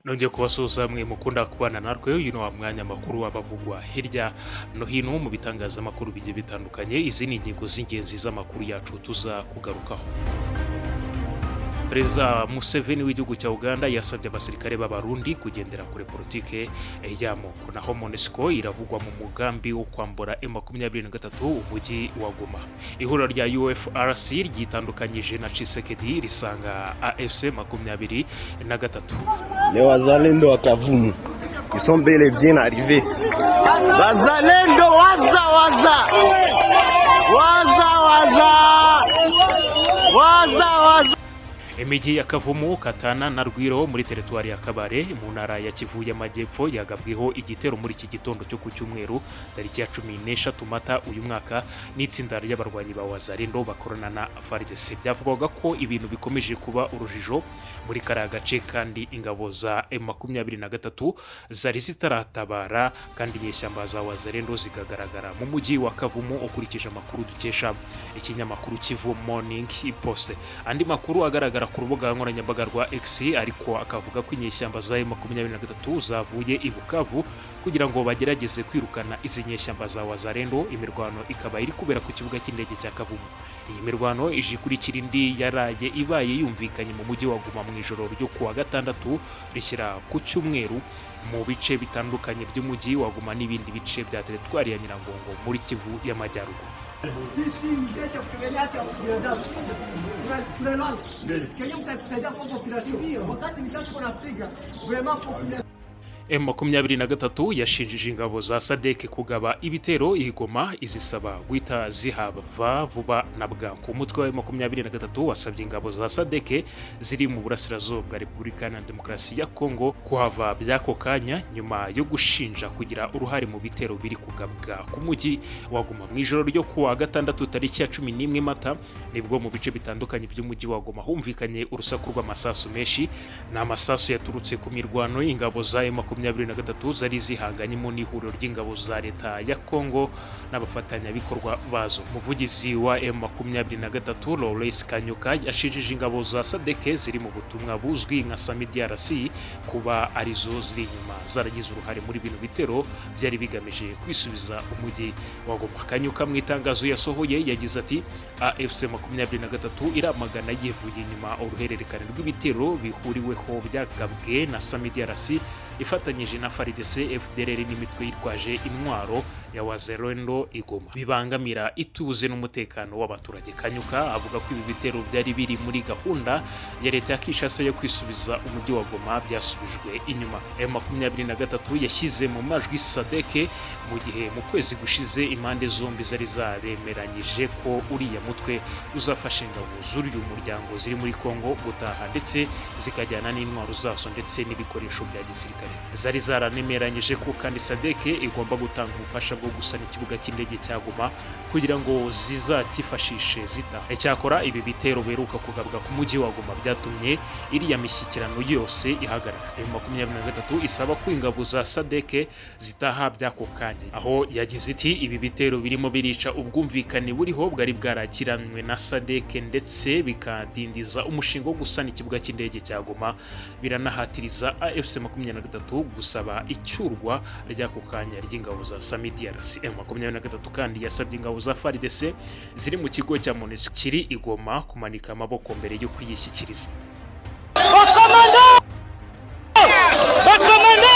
Nongeye kubasuhuza mwe mukunda kubana natwe. Uyu ni wa mwanya makuru abavugwa hirya no hino mu bitangazamakuru bigiye bitandukanye. Izi ni ingingo z'ingenzi z'amakuru yacu tuza kugarukaho. Perezida Museveni w'igihugu cya Uganda yasabye abasirikare b'Abarundi kugendera kure politike y'amoko. Naho MONUSCO iravugwa mu mugambi wo kwambura M23 umujyi wa Goma. Ihuriro rya UFRC ryitandukanyije na Tshisekedi, risanga AFC 23. Les Wazalendo wa Kavumu, ils sont bel et bien arrivés. Wazalendo waza waza waza waza waza waza. Imijyi ya Kavumu, Katana na Rwiro muri teritwari ya Kabare mu ntara ya Kivu y'Amajyepfo yagabweho igitero muri iki gitondo cyo ku cyumweru, tariki ya 13 Mata uyu mwaka, n'itsinda ry'abarwanyi ba Wazalendo bakorana na FARDC. Byavugwaga ko ibintu bikomeje kuba urujijo muri kariya gace, kandi ingabo za M23 zari zitaratabara, kandi inyeshyamba za Wazalendo zikagaragara mu mujyi wa Kavumu, ukurikije amakuru dukesha ikinyamakuru Kivu Morning Post. Andi makuru agaragara ku rubuga nkoranyambaga rwa X ariko akavuga ko inyeshyamba za M23 zavuye i Bukavu kugira ngo bagerageze kwirukana izi nyeshyamba za Wazalendo. Imirwano ikaba iri kubera ku kibuga cy'indege cya Kavumu. Iyi mirwano ije ikurikira indi yaraye ibaye yumvikanye mu mujyi wa Goma mu ijoro ryo kuwa gatandatu rishyira ku cyumweru, mu bice bitandukanye by'umujyi wa Goma n'ibindi bice bya teritwari ya Nyiragongo muri Kivu y'Amajyaruguru. Sisi ni jeshi ya kupigania haki ya binadamu. Tunaelewana? Chenye mtatusaidia kwa population. Wakati risasi kunapiga, vraiment population M23 yashinjije ingabo za SADC kugaba ibitero i Goma, izisaba guhita zihava vuba na bwangu. Umutwe wa M23 wasabye ingabo za SADC ziri mu burasirazuba bwa Repubulika Iharanira Demokarasi ya Kongo kuhava by'ako kanya, nyuma yo gushinja kugira uruhare mu bitero biri kugabwa ku mujyi wa Goma. Mu ijoro ryo kuwa gatandatu, tariki ya 11 Mata, nibwo mu bice bitandukanye by'umujyi wa Goma humvikanye urusaku rw'amasasu menshi. Ni amasasu yaturutse ku mirwano y'ingabo za M23 zari zihanganyemo n'ihuriro ry'ingabo za leta ya Kongo n'abafatanyabikorwa bazo. Umuvugizi wa M23, Lawrence Kanyuka, yashinjije ingabo za SADC ziri mu butumwa buzwi nka SAMIDRC kuba arizo ziri inyuma, zaragize uruhare muri bino bitero byari bigamije kwisubiza umujyi wa Goma. Kanyuka mu itangazo yasohoye yagize ati: "AFC 23 iramagana yivuye inyuma uruhererekane rw'ibitero bihuriweho byagabwe na SAMIDRC ifatanyije na FARDC, FDLR n'imitwe yitwaje intwaro ya Wazalendo i Goma, bibangamira ituze n'umutekano w'abaturage." Kanyuka avuga ko ibi bitero byari biri muri gahunda ya leta ya Kinshasa yo kwisubiza umujyi wa Goma byasubijwe inyuma. M23 yashyize mu majwi SADC mu gihe mu kwezi gushize impande zombi zari zaremeranyije ko uriya mutwe uzafasha ingabo z'uyu muryango ziri muri Kongo gutaha, ndetse zikajyana n'intwaro zazo ndetse n'ibikoresho bya gisirikare. Zari zaranemeranyije ko kandi SADC igomba gutanga ubufasha bwo gusana ikibuga cy'indege cya Goma kugira ngo zizakifashishe zitaha. Icyakora ibi bitero biheruka kugabwa ku mujyi wa Goma byatumye iriya mishyikirano yose ihagarara. M23 isaba ko ingabo za SADC zitaha by'ako kanya, aho yagize iti: "Ibi bitero birimo birica ubwumvikane buriho bwari bwarakiranywe na SADC, ndetse bikadindiza umushinga wo gusana ikibuga cy'indege cya Goma, biranahatiriza AFC 23 gusaba icyurwa ry'ako kanya ry'ingabo za SAMIDRC." M23 kandi yasabye ingabo za FARDC ziri mu kigo cya MONUSCO kiri i Goma kumanika amaboko mbere yo kuyishyikiriza. Bakomando! Bakomando!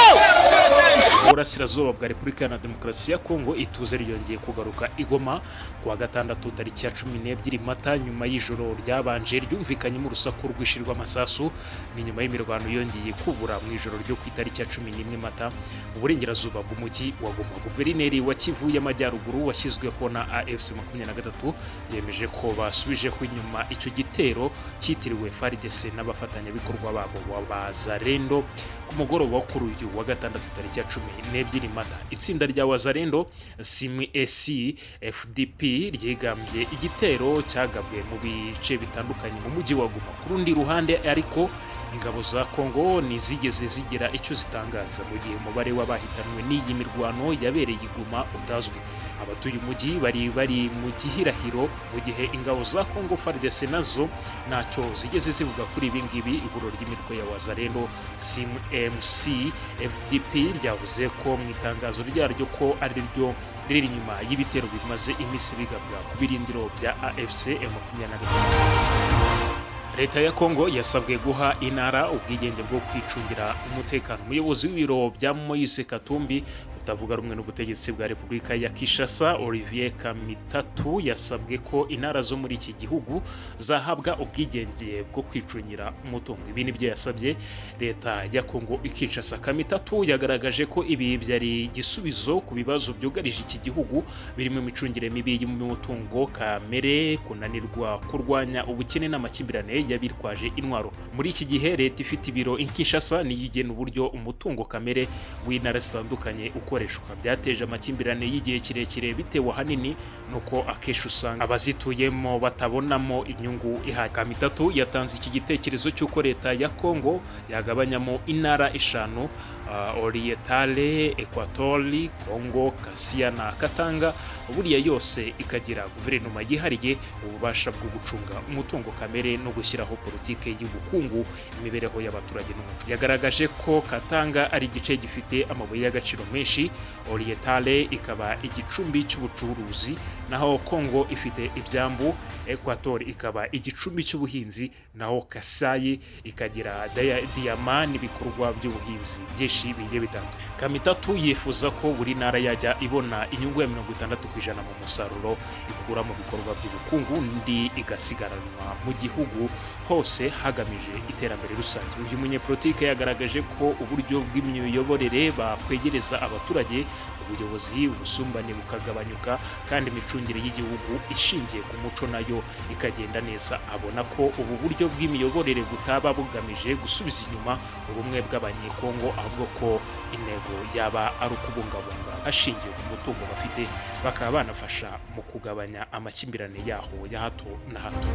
Burasirazuba bwa Repubulika Iharanira Demokarasi ya Kongo, ituze ryongeye kugaruka i Goma kuwa gatandatu, tariki ya 12 Mata, nyuma y'ijoro ryabanje ryumvikanyemo urusaku rwinshi rw'amasasu. Ni nyuma y'imirwano yongeye kubura mu ijoro ryo ku itariki ya 11 Mata mu burengerazuba bw'umujyi wa Goma. Guverineri wa Kivu y'Amajyaruguru washyizweho na AFC 23 yemeje ko basubijeho inyuma icyo gitero cyitiriwe FARDC n'abafatanyabikorwa babo wa Wazalendo ku mugoroba wo kuri uyu wa gatandatu, tariki ya 12 Mata. Itsinda rya Wazalendo SMEC FDP ryigambye igitero cyagabwe mu bice bitandukanye mu mujyi wa Goma. Ku rundi ruhande ariko, ingabo za Kongo ntizigeze zigira icyo zitangaza, mu gihe umubare w'abahitanwe n'iyi mirwano yabereye i Goma utazwi. Abatuye umujyi bari mu gihirahiro, mu gihe ingabo za Congo FARDC nazo ntacyo zigeze zivuga kuri ibi ngibi. Ihuriro ry'imitwe ya Wazalendo CMC FDP ryavuze ko mu itangazo ryaryo ko ari ryo riri inyuma y'ibitero bimaze iminsi bigabwa ku birindiro bya AFC M23. Leta ya Kongo yasabwe guha intara ubwigenge bwo kwicungira umutekano. Umuyobozi w'ibiro bya Moise Katumbi utavuga rumwe n'ubutegetsi bwa Repubulika ya Kinshasa, Olivier Kamitatu, yasabwe ko intara zo muri iki gihugu zahabwa ubwigenge bwo kwicungira umutungo. Ibi nibyo yasabye leta ya Kongo i Kinshasa. Kamitatu yagaragaje ko ibi byari igisubizo ku bibazo byugarije iki gihugu, birimo imicungire mibi y'umutungo kamere, kunanirwa kurwanya ubukene n'amakimbirane y'abitwaje intwaro. Muri iki gihe leta ifite ibiro i Kinshasa niyo igena uburyo umutungo kamere w'intara zitandukanye ukoreshwa. Byateje amakimbirane y'igihe kirekire, bitewe ahanini nuko akenshi usanga abazituyemo batabonamo inyungu ihagije. Kamitatu yatanze iki gitekerezo cy'uko leta ya Kongo yagabanyamo intara eshanu: Orientale, Equatori, Congo, Kasai na Katanga, buriya yose ikagira guverinoma yihariye, ububasha bwo gucunga umutungo kamere no gushyiraho politike y'ubukungu, imibereho y'abaturage n'umuco. Yagaragaje ko Katanga ari igice gifite amabuye y'agaciro menshi, Orientale ikaba igicumbi cy'ubucuruzi, naho Congo ifite ibyambu, Equator ikaba igicumbi cy'ubuhinzi, naho Kasai ikagira diyama n'ibikorwa by'ubuhinzi byinshi bigiye bitandukanye. Kamitatu yifuza ko buri ntara yajya ibona inyungu ya 60% mu musaruro ikura mu bikorwa by'ubukungu, indi igasigaranwa mu gihugu hose hagamije iterambere rusange. Uyu munyepolitike yagaragaje ko uburyo bw'imiyoborere bakwegereza abaturage ubuyobozi, ubusumbane bukagabanyuka, kandi imicungire y'igihugu ishingiye ku muco nayo ikagenda neza. Abona ko ubu buryo bw'imiyoborere butaba bugamije gusubiza inyuma ubumwe bw'Abanyekongo, ahubwo ko intego yaba ari ukubungabunga hashingiwe ku mutungo bafite, bakaba banafasha mu kugabanya amakimbirane yaho ya hato na hato.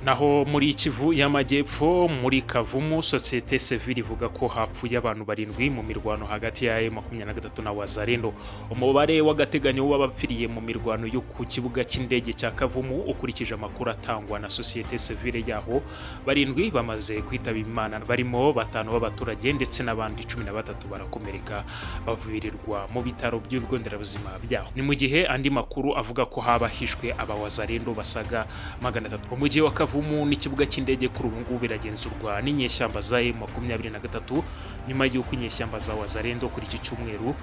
Naho muri Kivu y'Amajyepfo, muri Kavumu, sosiyete sivile ivuga ko hapfuye abantu barindwi mu mirwano hagati ya M23 na Wazalendo. Umubare w'agateganyo w'abapfiriye mu mirwano yo ku kibuga cy'indege cya Kavumu, ukurikije amakuru atangwa na sosiyete sivile yaho, barindwi bamaze kwitaba Imana, barimo batanu b'abaturage, ndetse n'abandi 13 barakomereka bavurirwa mu bitaro by'ibigo nderabuzima byaho. Ni mu gihe andi makuru avuga ko haba hishwe abawazalendo basaga 300. Umujyi wa Kavumu n'ikibuga cy'indege kuri ubu ngubu biragenzurwa n'inyeshyamba za M23, nyuma y'uko inyeshyamba za Wazalendo kuri iki cyumweru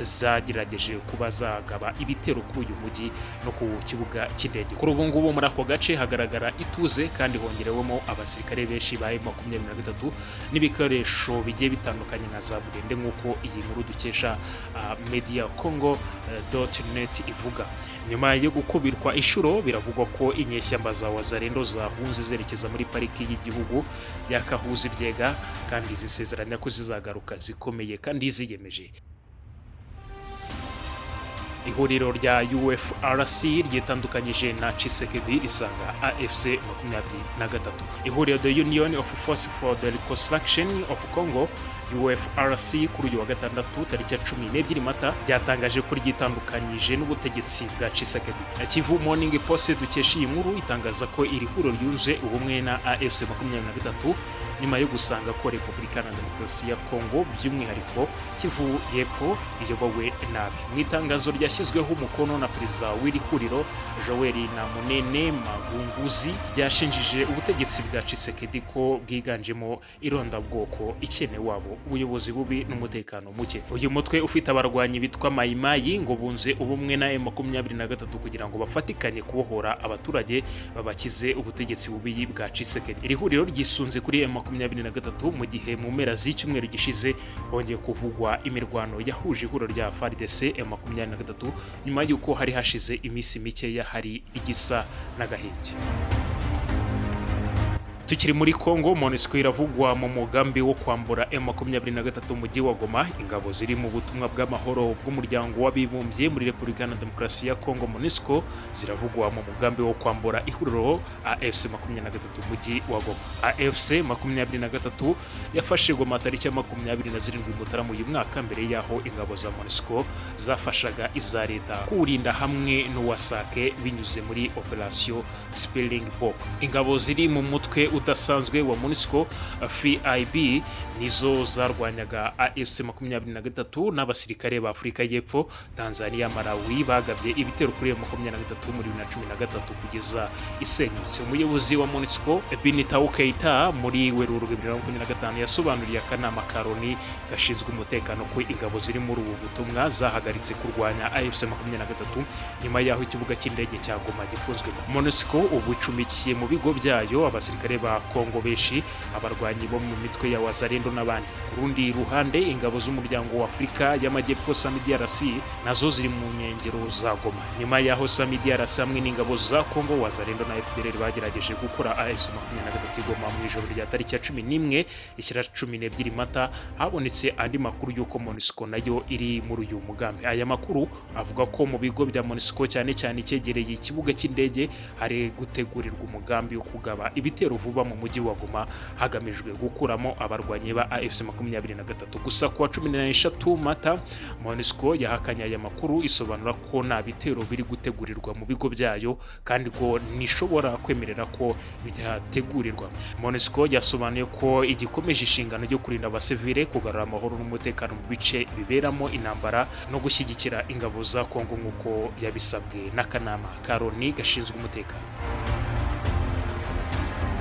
zagerageje kuba zagaba ibitero kuri uyu mujyi no ku kibuga cy'indege. Kuri ubu ngubu muri ako gace hagaragara ituze, kandi hongerewemo abasirikare benshi ba M23 n'ibikoresho bigiye bitandukanye nka za burende, nk'uko iyi nkuru dukesha Media Congo net ivuga. Nyuma yo gukubirwa inshuro, biravugwa ko inyeshyamba za Wazalendo zahunze zerekeza muri pariki y'igihugu ya Kahuzi Biega, kandi zisezeranya ko zizagaruka zikomeye kandi ziyemeje. Ihuriro rya UFRC ryitandukanyije na Tshisekedi risanga AFC 23. Ihuriro The Union of Force for the Reconstruction of Congo, UFRC, kuri uyu wa gatandatu tariki ya 12 Mata ryatangaje ko ryitandukanyije n'ubutegetsi bwa Tshisekedi. Kivu Morning Post dukesha iyi nkuru itangaza ko iri huriro ryunze ubumwe na AFC 23 nyuma yo gusanga ko Repubulika na Demokarasi ya Kongo, by'umwihariko Kivu y'Epfo, iyobowe nabi. Mu itangazo ryashyizweho umukono na perezida w'iri huriro Joel Namunene Magunguzi, ryashinjije ubutegetsi bwa Tshisekedi ko bwiganjemo irondabwoko, ikene wabo, ubuyobozi bubi n'umutekano muke. Uyu mutwe ufite abarwanyi bitwa Mayimayi ngo bunze ubumwe na M23 kugira ngo bafatikanye kubohora abaturage, babakize ubutegetsi bubi bwa Tshisekedi. Iri huriro ryisunze kuri M23 mu gihe mu mpera z'icyumweru gishize hongeye kuvugwa imirwano yahuje ihuriro rya FARDC M23, nyuma y'uko hari hashize iminsi mikeya hari igisa n'agahenge. Tukiri muri Congo, MONUSCO iravugwa mu mugambi wo kwambura M23 umujyi wa Goma. Ingabo ziri mu butumwa bw'amahoro bw'Umuryango w'Abibumbye muri Repubulika Iharanira Demokarasi ya Congo, MONUSCO, ziravugwa mu mugambi wo kwambura ihuriro AFC 23 umujyi wa Goma. AFC 23 yafashe Goma tariki ya 27 Mutarama uyu mwaka, mbere y'aho ingabo za MONUSCO zafashaga iza leta kuwurinda hamwe n'uwasake binyuze muri Operation Springbok. Ingabo ziri mu mutwe udasanzwe wa MONUSCO FIB nizo zarwanyaga AFC 23 n'abasirikare ba Afurika y'Epfo, Tanzania, Malawi bagabye ibitero kuri 23 muri 2013 kugeza isenyutse. Umuyobozi wa MONUSCO, Bintou Keita, muri Werurwe 2025 yasobanuriye akanama ka Loni gashinzwe umutekano ko ingabo ziri muri ubu butumwa zahagaritse kurwanya AFC 23 nyuma y'aho ikibuga cy'indege cya Goma gifunzwe. MONUSCO ubu icumbikiye mu bigo byayo abasirikare ba Kongo benshi, abarwanyi bo mu mitwe ya Wazalendo n'abandi. Ku rundi ruhande, ingabo z'Umuryango wa Afurika y'Amajyepfo SAMIDRC nazo ziri mu nkengero za Goma, nyuma y'aho SAMIDRC hamwe n'ingabo za Kongo, Wazalendo na FDLR bagerageje gukura AFC 23 Goma mu ijoro rya tariki ya 11 ishyira 12 Mata. Habonetse andi makuru y'uko MONUSCO nayo iri muri uyu mugambi. Aya makuru avuga ko mu bigo bya MONUSCO, cyane cyane icyegereye ikibuga cy'indege, hari gutegurirwa umugambi wo kugaba ibitero vuba mu mujyi wa Goma, hagamijwe gukuramo abarwanyi ba AFC 23. Gusa kuwa 13 Mata, MONUSCO yahakanye aya makuru, isobanura ko nta bitero biri gutegurirwa mu bigo byayo kandi ko nishobora kwemerera ko bitategurirwa. MONUSCO yasobanuye ko igikomeje inshingano yo kurinda abasivile, kugarura amahoro n'umutekano mu bice biberamo intambara no gushyigikira ingabo za Kongo nk'uko yabisabwe n'akanama ka Loni gashinzwe umutekano.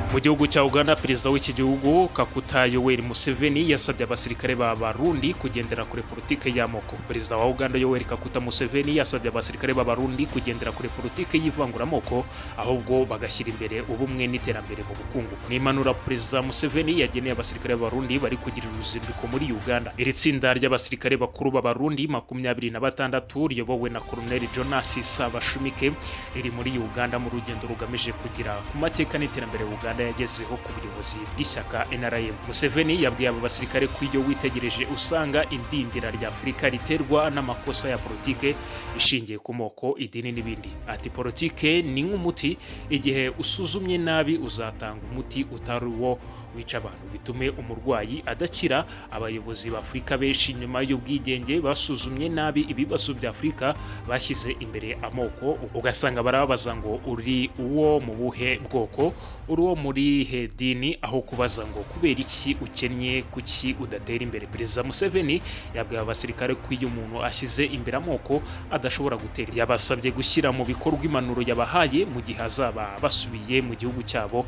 Mu gihugu cya Uganda, perezida w'iki gihugu Kaguta Yoweri Museveni yasabye abasirikare ba Barundi kugendera kure politike y'amoko. Perezida wa Uganda Yoweri Kaguta Museveni yasabye abasirikare b'Abarundi kugendera kure politike y'ivanguramoko, ahubwo bagashyira imbere ubumwe n'iterambere mu bukungu. Ni impanuro Perezida Museveni yageneye abasirikare b'Abarundi bari kugira uruzinduko muri Uganda. Iri tsinda ry'abasirikare bakuru b'Abarundi 26 riyobowe na Colonel Jonas Sabashumike riri muri Uganda mu rugendo rugamije kugira ku mateka n'iterambere Uganda yagezeho ku buyobozi bw'ishyaka NRM. Museveni yabwiye aba basirikare ko iyo witegereje usanga idindira rya Afurika riterwa n'amakosa ya politike ishingiye ku moko, idini n'ibindi. Ati: "Politike ni nk'umuti, igihe usuzumye nabi uzatanga umuti utari uwo, wica abantu, bitume umurwayi adakira. Abayobozi ba Afurika benshi nyuma y'ubwigenge basuzumye nabi ibibazo bya Afurika, bashyize imbere amoko, ugasanga barababaza ngo uri uwo mu buhe bwoko, uri uwo muri he dini, aho kubaza ngo kubera iki ukennye, kuki udatera imbere?" Perezida Museveni yabwiye abasirikare ko iyo umuntu ashyize imbere amoko adashobora gutera. Yabasabye gushyira mu bikorwa impanuro yabahaye mu gihe azaba basubiye mu gihugu cyabo,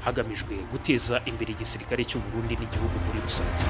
hagamijwe guteza imbere igisirikare cy'u Burundi n'igihugu muri rusange.